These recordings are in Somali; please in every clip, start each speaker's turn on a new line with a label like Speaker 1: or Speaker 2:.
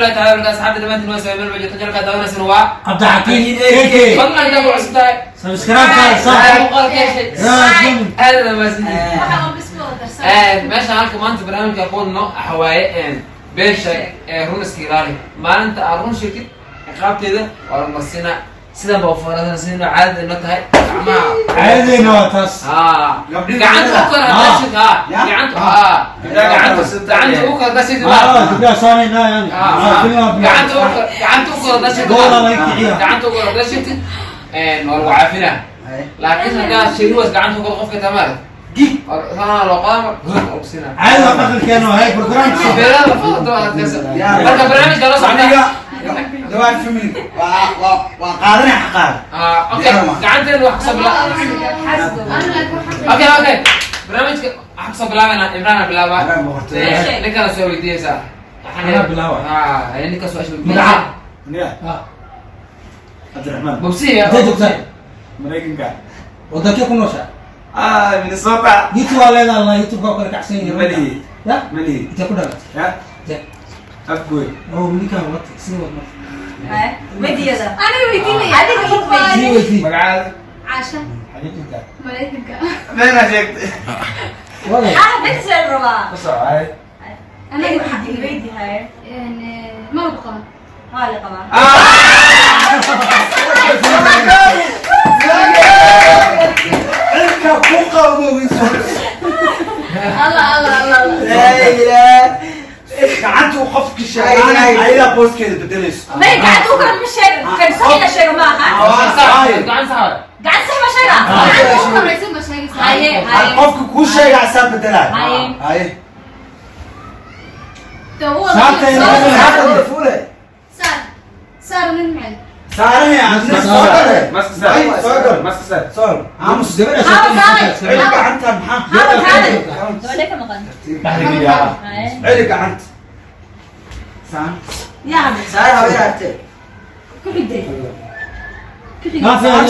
Speaker 1: Waraxmatullahi taala wabarakaatu. Asxaabta dhammaantiin waa sameeyay meel joogto jalka daawanaysan waa
Speaker 2: Cabdixakiin AK.
Speaker 1: Fadlan haddaa ku cusub tahay
Speaker 2: Subscribe-ka saar.
Speaker 1: Muuqaalka heshay.
Speaker 2: Yaa
Speaker 1: Aad aad mahadsantihiin.
Speaker 3: Waxaa oo bisku wada darsan.
Speaker 1: Meesha halka maanta barnaamijka ku wadno waxa waaye been sheeg ee run iska ilaali. Maalinta aad run sheegtid, ciqaabteeda waa la marsiinaa. Sidan baa ufaransan, sidii caadada inoo tahay gacmaha.
Speaker 2: Caadadeyna waa taas.
Speaker 1: Ah,
Speaker 4: Gabdhihi
Speaker 1: gacanta u kala
Speaker 2: Ah.
Speaker 1: hadashid, ah,
Speaker 4: Ya?
Speaker 1: gacanta, ah, gacanta gacanta u kala hadashid.
Speaker 2: Ah, gabdhaha saarayna yani.
Speaker 1: Ah, gacanta u kala, gacanta u kala hadashid.
Speaker 2: Gooda laga kiciya.
Speaker 1: Gacanta u kala hadashid, waa lagu caafinaa, laakiin haddaa sheegi waas gacanta u kala qofka tamaad
Speaker 4: Gig.
Speaker 1: sana loo qaada waa lagu siinaa.
Speaker 2: Caadada waa dhaqankeena, waa hay barnaamijka.
Speaker 1: Beeraha la fadlo marka barnaamijka la socda.
Speaker 4: Aniga Jawaar family waa qaadanaya xaqaaga.
Speaker 1: Ah, okay, gacanteena wax kasoo bilaa. Okay, barnaamijka waxaan kasoo bilaabanaa Imraan bilaaba.
Speaker 4: Imraan boqortooyo.
Speaker 1: Ninkana soo weydiinaysaa.
Speaker 2: Anaa bilaaba.
Speaker 1: Ah, ninka su'aasha weydiinaysa.
Speaker 2: Magaca?
Speaker 4: Aniga
Speaker 2: Ah.
Speaker 4: Cabdiraxmaan.
Speaker 1: Bobsiya.
Speaker 2: Intee joogtaa?
Speaker 4: Maraykanka.
Speaker 2: Wadankee ku nooshaa?
Speaker 4: Ah, Minnesota.
Speaker 2: YouTube waa leedahay la YouTube waa kala kacsan yahay.
Speaker 4: Malihi.
Speaker 2: Ya?
Speaker 4: Malihi.
Speaker 2: Intee ku dhalatay?
Speaker 4: Ya.
Speaker 2: Intee?
Speaker 4: Afgoy.
Speaker 2: Oo, ninkaan wata, sii wad marka.
Speaker 5: Weydiiyada.
Speaker 3: Aniga weydiinaya.
Speaker 5: Adiga ii weydii.
Speaker 2: Sii weydii.
Speaker 4: Magacaada?
Speaker 3: Caasha.
Speaker 4: Xagee joogtaa?
Speaker 3: Maraykanka.
Speaker 4: Meena sheegtay.
Speaker 2: Waday.
Speaker 5: Ah, bes la rabaa.
Speaker 4: Ku socay.
Speaker 3: Aniga
Speaker 5: Weydii, weydii haye.
Speaker 3: Ma lagu qaban.
Speaker 5: Waa la qabaa.
Speaker 4: Cirka ku qabowgiiso.
Speaker 3: Allah Allah Allah.
Speaker 4: Laa ilaaha. Gacantu qofki sheeganay ayadaa booskeeda bedelayso.
Speaker 5: May gacanta u kala ma sheego. Kan sax ina sheego ma aha.
Speaker 1: Gacan sax.
Speaker 5: Gacan sax ma sheega.
Speaker 3: Gacanta ugu horeysan ba sheegaysaa.
Speaker 5: Haye, haye.
Speaker 4: Qofka kuu sheega asaa bedelay.
Speaker 5: Haye.
Speaker 4: Haye.
Speaker 3: Dee u wada
Speaker 2: Saarta
Speaker 3: sheeg.
Speaker 4: Fuule.
Speaker 3: Saar. Saar nin macay.
Speaker 4: Saaraya, adna soo gale.
Speaker 6: Maska saar.
Speaker 4: Ay, soo gal.
Speaker 6: Maska saar.
Speaker 4: Soo gal. Aamus.
Speaker 2: Gabadha
Speaker 5: Haa,
Speaker 2: sheegtay.
Speaker 4: Celi gacanta maxaa?
Speaker 5: Haa, kaalay. Gabadha ka maqan.
Speaker 2: Dhexda geliya.
Speaker 5: Haye.
Speaker 4: Celi gacanta. Saan.
Speaker 5: Yaa.
Speaker 3: Ku xigtay. Ku xigtay.
Speaker 2: Ma fiican.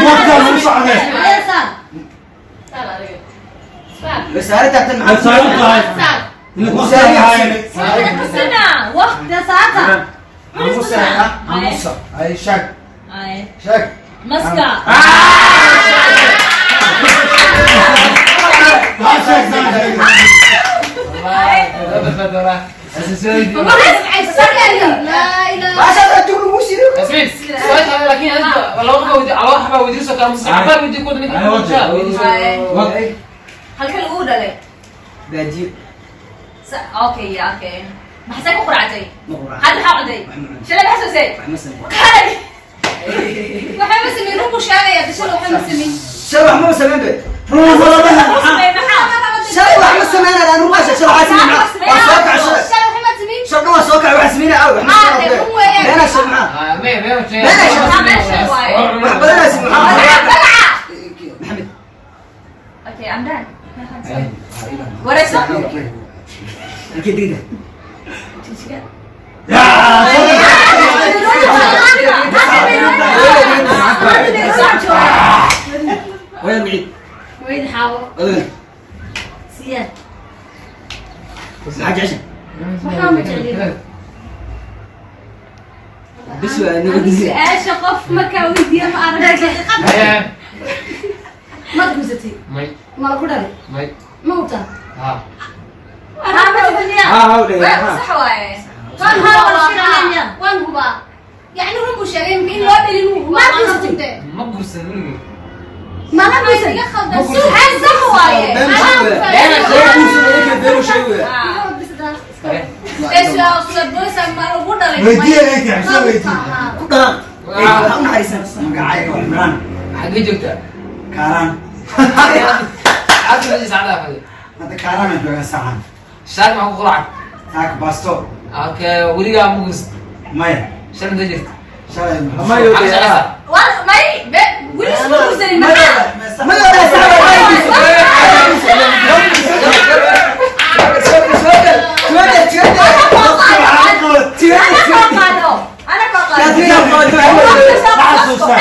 Speaker 2: Waqtiga lagu socday.
Speaker 3: Haye, saar. Saar adiga. Saar.
Speaker 2: Way saaran tahay.
Speaker 3: Saar.
Speaker 2: Inaad waqtiga lahayn.
Speaker 5: Waqti tusina. Waqti saata.
Speaker 4: Aamusa, aamusa. Ay, sheeg.
Speaker 5: Haye.
Speaker 4: Sheeg.
Speaker 5: Maska.
Speaker 2: Ha sheegsan, sheegsan.
Speaker 3: Laa ilaaha.
Speaker 1: Yasmin, su'aasha laakiin adiga laba qof weydi, laba xabaa weydiiso kala musa xabaa weydi ku ninka.
Speaker 2: Ay, wadi.
Speaker 5: Haye.
Speaker 2: Wad.
Speaker 5: Halka lagu dhalay. Okay, yeah, okay. Maxay ku quractay? Hadda maxaa cunday? Shalay maxaa soo Kaalay.
Speaker 3: Waxba ma sameyn, run buu sheegayaa, dashada waxba ma sameyn.
Speaker 2: Run walba.
Speaker 5: Samee maxaa?
Speaker 3: Shalay waxba ma sameyn. Ah, dee run weeyaan.
Speaker 1: Ah, me me sheeg.
Speaker 5: Magaca, magaca. Okay, I'm done. Wareyso.
Speaker 2: Yaa.
Speaker 3: Weyd xaawo. Siyaad. Waxaa ma jeclin. Su-aasha qof markaa weydiiya ma arag. Maad guursatay?
Speaker 1: May.
Speaker 3: Ma lagu dhalay?
Speaker 1: May.
Speaker 3: Ma hubtaa?
Speaker 1: Ha.
Speaker 5: Sax waaye.
Speaker 3: Waan hubaa. Waan hubaa. Yacni run buu sheegay in loo dhalin wuu hubaa. Maad guursatay?
Speaker 1: Ma guursan weligay.
Speaker 3: Mana guursan. Iga khaldan. Su'aal sax waaye. Ee su'aal su'aal boysa ma lagu dhalay?
Speaker 2: Weydiiya eeke, soo weydii.
Speaker 4: Magacayga waa Imraan.
Speaker 1: Xagee joogtaa?
Speaker 4: Kaaraan.
Speaker 1: Cabdi meesha saacada fadhi.
Speaker 4: Hadda Kaaraan aan joogaa saacan.
Speaker 1: Shaar maxaa ku quracay?
Speaker 4: Saaka baasto.
Speaker 1: Okay, weligaa ma guursan.
Speaker 4: Maya.
Speaker 1: Shalay intee jirta?
Speaker 4: Shalay.
Speaker 1: Maxaa shaqaysaa?
Speaker 5: May, weli isma guursanin maxaa? Ana koo qaado. Ana koo qaado.
Speaker 1: Ana soo soo.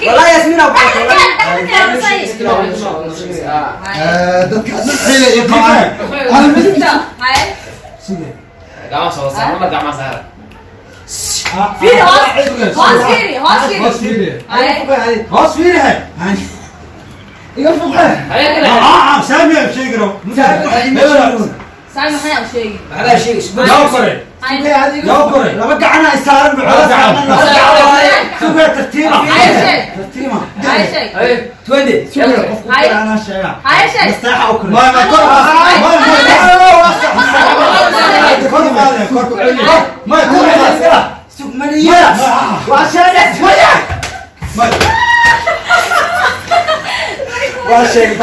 Speaker 4: والله ياسمين ابو
Speaker 2: dadka xile iyo qabaan ana mid
Speaker 1: gacmaha soo saar ma gacmaha saar
Speaker 5: fiiri hoos hoos fiiri hoos fiiri
Speaker 2: hoos fiiri
Speaker 4: hoos fiiri
Speaker 2: iga fuqaa
Speaker 4: saami sheegro
Speaker 5: saami maxaa u sheegi
Speaker 1: maxaa sheegi
Speaker 2: yaa kore yaa kore
Speaker 4: laba gacana isaaran sugaa tartiiba tartiiba
Speaker 1: twende
Speaker 4: qofku ana sheega mastaaxa u kore
Speaker 2: ma ma kor ma kor kor ma kor
Speaker 4: sug maniya waa sheegay maya waa sheegay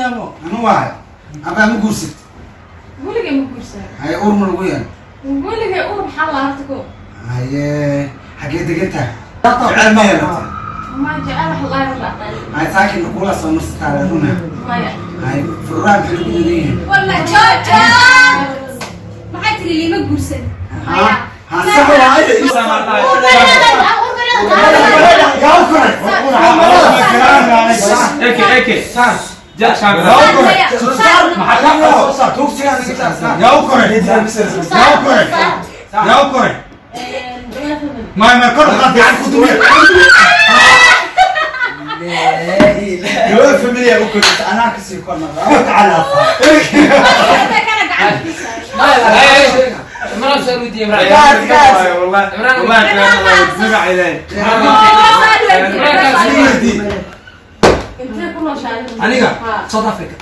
Speaker 2: anu waay abaa ma guursid
Speaker 5: weligay ma guursan
Speaker 2: haye uur ma lagu yeelo
Speaker 5: weligay uur maxaa la harta ko
Speaker 2: haye xagee degan tahay jecel ma yeelata
Speaker 5: ma jecel wax laa rabaa
Speaker 2: haye saakin kula soo marsataa runa
Speaker 5: maya
Speaker 2: haye furaan maxay ku degan yihiin
Speaker 3: والله joog maxay tiri lima guursan
Speaker 2: ha ha sax waaye yaa kore
Speaker 6: Eke eke ja shaan
Speaker 2: yaa kore yaa kore yaa kore ما ما kor qaad gacan ku dumiye
Speaker 4: gabadha familia u korisa anaa kasii korna
Speaker 2: tacaala
Speaker 1: imraan soo weydiiyey imraan
Speaker 6: والله والله كان الله
Speaker 5: intee ku nooshahay
Speaker 7: aniga South Africa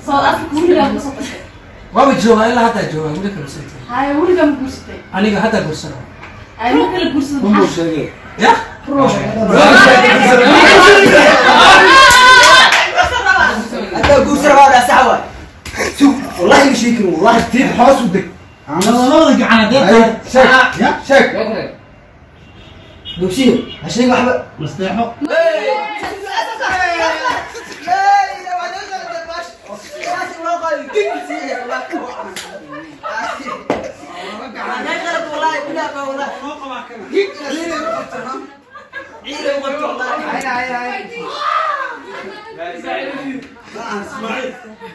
Speaker 5: South Africa weligaa ma soo tagtay
Speaker 7: waaba joogaa ilaa hadda joogaa weli kala soo tagtay
Speaker 5: haye weligaa ma guursatay
Speaker 7: aniga hadda guursana
Speaker 5: haye ma kala guursado maxaa
Speaker 7: ya
Speaker 4: haddaa guursan rabaa daa sax waay sug wallahi ma sheegi karin wallahi tiib hoos u deg
Speaker 7: labada gacan hadee tahay
Speaker 2: sheeg ya sheeg
Speaker 1: yaa kore
Speaker 4: dugsiyo ha sheegin waxba
Speaker 2: masteexo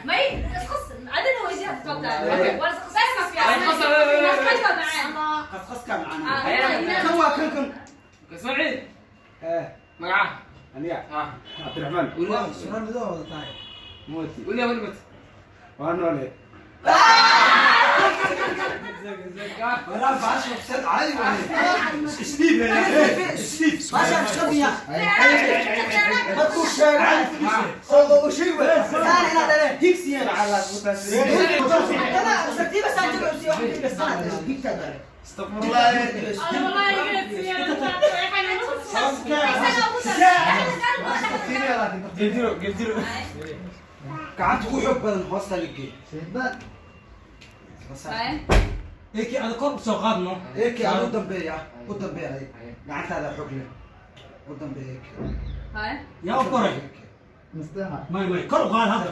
Speaker 5: may isqas adina weydiiya تتوقع ولا isqas ma fiican
Speaker 4: qasqaska macana kan waa kan kan
Speaker 1: ismaaciil magaca
Speaker 6: aniga
Speaker 1: ha
Speaker 6: cabdiraxmaan
Speaker 2: suran midoo wada tahay
Speaker 6: mooti
Speaker 1: weligaa ma dhimatay
Speaker 6: waa noole
Speaker 4: walaa baasha wabsad caadi waaye
Speaker 2: isdhiib isdhiib
Speaker 4: baasha iska markuu sheegay soo uu sheegay saan ina dhaleen higsiyan kana sartiiba saan jiro si wax ka saan higta dare
Speaker 6: geljiro geljiro
Speaker 4: gacanta ugu xoog badan hoosta la geeyo
Speaker 7: eki ada kor u soo qaadno
Speaker 4: eeki aad u dambeeya u dambeeya gacantaada xoog leh u dambeeya eeki
Speaker 7: yaa u koray may may kor u qaad hadda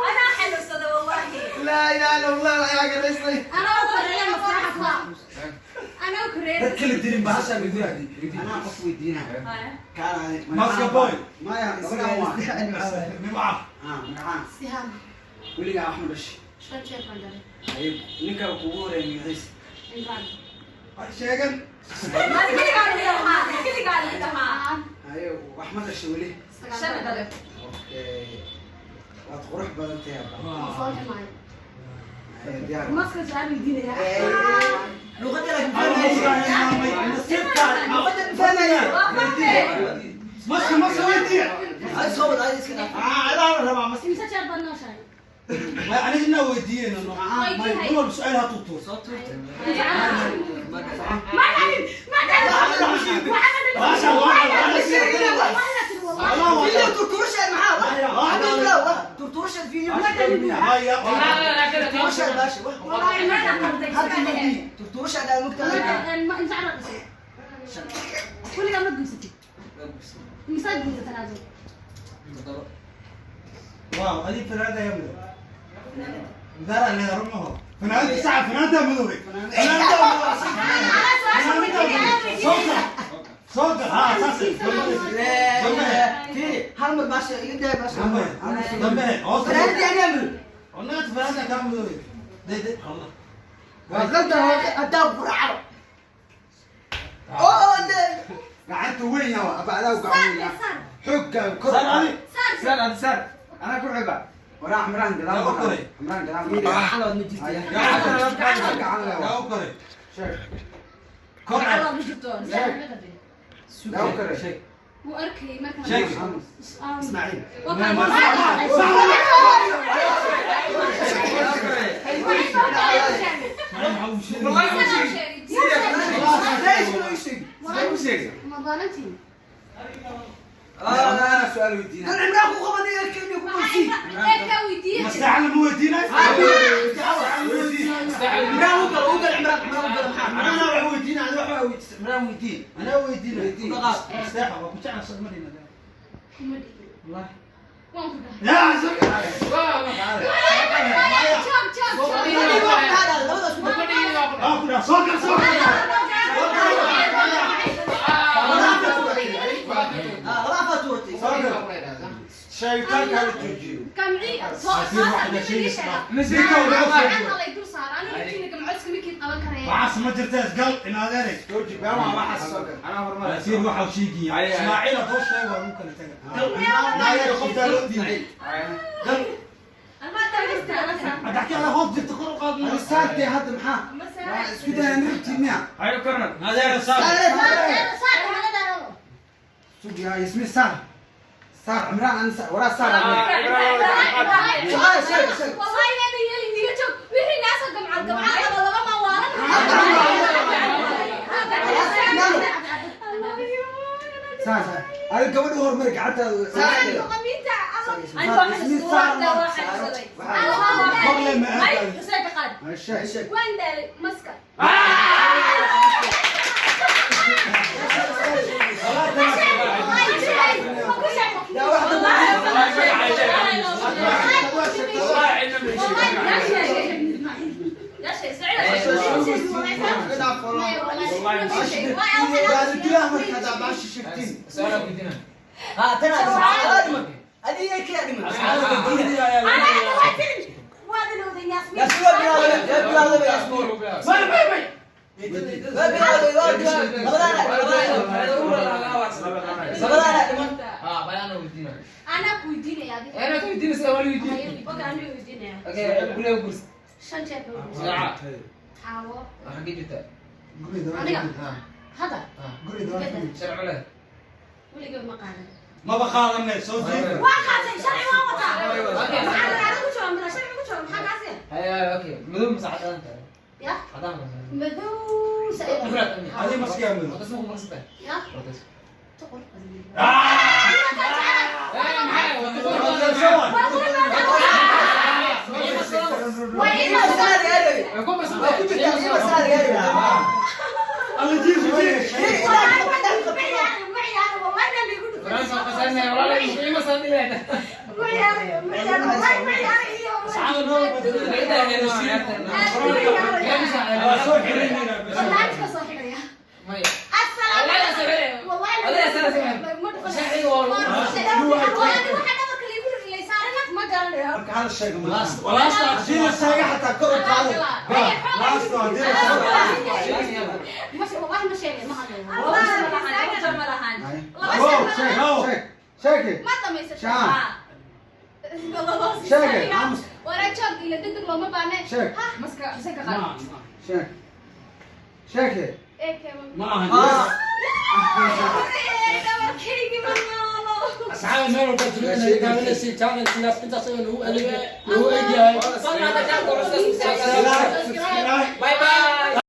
Speaker 5: انا حلو والله
Speaker 2: laa ilaaha illa allah ayaa galaysnay
Speaker 3: انا ukoreeya maslaxa انا ukoreeya
Speaker 4: dad kala dilin bahasha lagu yaadi anaa qof weydiina kaana
Speaker 2: Maska boy.
Speaker 4: maya isaga waa
Speaker 2: magaca
Speaker 4: ah magacaan
Speaker 3: sihaam
Speaker 4: weligaa wax ma dhashay
Speaker 3: shan jeer baan dhalay
Speaker 4: ayib ninka kugu horeeyay magaciisa
Speaker 3: imraan
Speaker 2: sheegan
Speaker 4: ayo wax ma dhashay weli
Speaker 3: sagaal
Speaker 4: okay waad qurux badan tahay abba
Speaker 3: fool xumaayo
Speaker 4: Ayo, diyaar
Speaker 3: maska jecel weydiinaya
Speaker 2: maska maska weydiiya adaa la rabaa maska
Speaker 3: imse jeer baad nooshahay
Speaker 2: aniga inaa weydiiyeen may dumar su-aal ha tuurtuur
Speaker 3: weligaa ma guursatid imsaad guursatan adigu
Speaker 2: waaw adii fanaanada yaa mudan لا لا رمه فنانتي ساعة فنانتا مدوري فنانتا صوتك صوتك ها ساسي
Speaker 4: فيري هل مر ماشي يدي ماشي
Speaker 2: دمه
Speaker 4: فنانتي انا امر
Speaker 2: والله فنانتا كان مدوري دي دي الله
Speaker 4: غلطة هدا قرعة اوه
Speaker 6: قعدت وين يا ابا لا وقعوني حكم كرة سار سار انا كرعبة ورا عمران قدام عمران قدام
Speaker 4: على مجلس
Speaker 6: يا
Speaker 2: أوكري
Speaker 5: على مجلس
Speaker 6: لا أوكري
Speaker 2: شيك
Speaker 3: وأركي ما كان
Speaker 2: شيك
Speaker 6: اسماعيل
Speaker 1: والله
Speaker 6: ليش ما
Speaker 3: ما ظننتي
Speaker 6: انا سؤال ودينا
Speaker 4: انا عمران وغبني الكلمه يكون سي
Speaker 2: مستعلم ودينا
Speaker 4: عمران وقل وقل عمران عمران وقل
Speaker 2: انا ودينا انا
Speaker 4: عمران ودين
Speaker 2: انا ودينا مستحى وكنت انا صدمني والله لا صوت صوت
Speaker 6: شيطان كان تجيو
Speaker 3: كمعي
Speaker 2: وعاص ما جرتاس قال ان هذا
Speaker 6: توجي بما ما حصل انا هرمال
Speaker 2: يصير waxa sheegi Ismaaciil adoo sheeg waa kala taga لا يا خفت لو قال أحكي على خوف جبت قرق
Speaker 6: انا صارتي هذا محا اسكت انا نرتي ميا
Speaker 1: هاي كرنا
Speaker 2: هذا صار
Speaker 6: سوق يا اسمي صار صار عمران انا ورا صار
Speaker 3: والله انا يلي نيجو وحي ناس جمعه جمعه لما ما وارن
Speaker 6: صار صار انا قبل هور مرق حتى
Speaker 3: وين داري مسكر أنا كويديني يا أبي.
Speaker 1: أنا كويديني سوالي ويديني.
Speaker 3: أوكي أنا ويديني.
Speaker 1: أوكي قولي وقولي.
Speaker 3: شن شايف؟ حاو.
Speaker 1: حقيقة.
Speaker 3: أنا هذا.
Speaker 1: شرع ولا؟
Speaker 3: ولي قبل ما قال.
Speaker 2: ما بقى صوتي.
Speaker 3: واقع شرعي ما وطا. أنا كنت شو أمر شرعي كنت شو محل عسل.
Speaker 1: هيا أوكي مدو مساعدة أنت.
Speaker 3: يا.
Speaker 1: عدم.
Speaker 3: مدو سائل.
Speaker 2: هذه مسكينة مدو.
Speaker 1: اسمه مرسبة.
Speaker 3: يا. تقول.
Speaker 8: أصحاب المال والبترول كانوا نسي كان الناس كنت أصلا هو هو
Speaker 1: باي باي.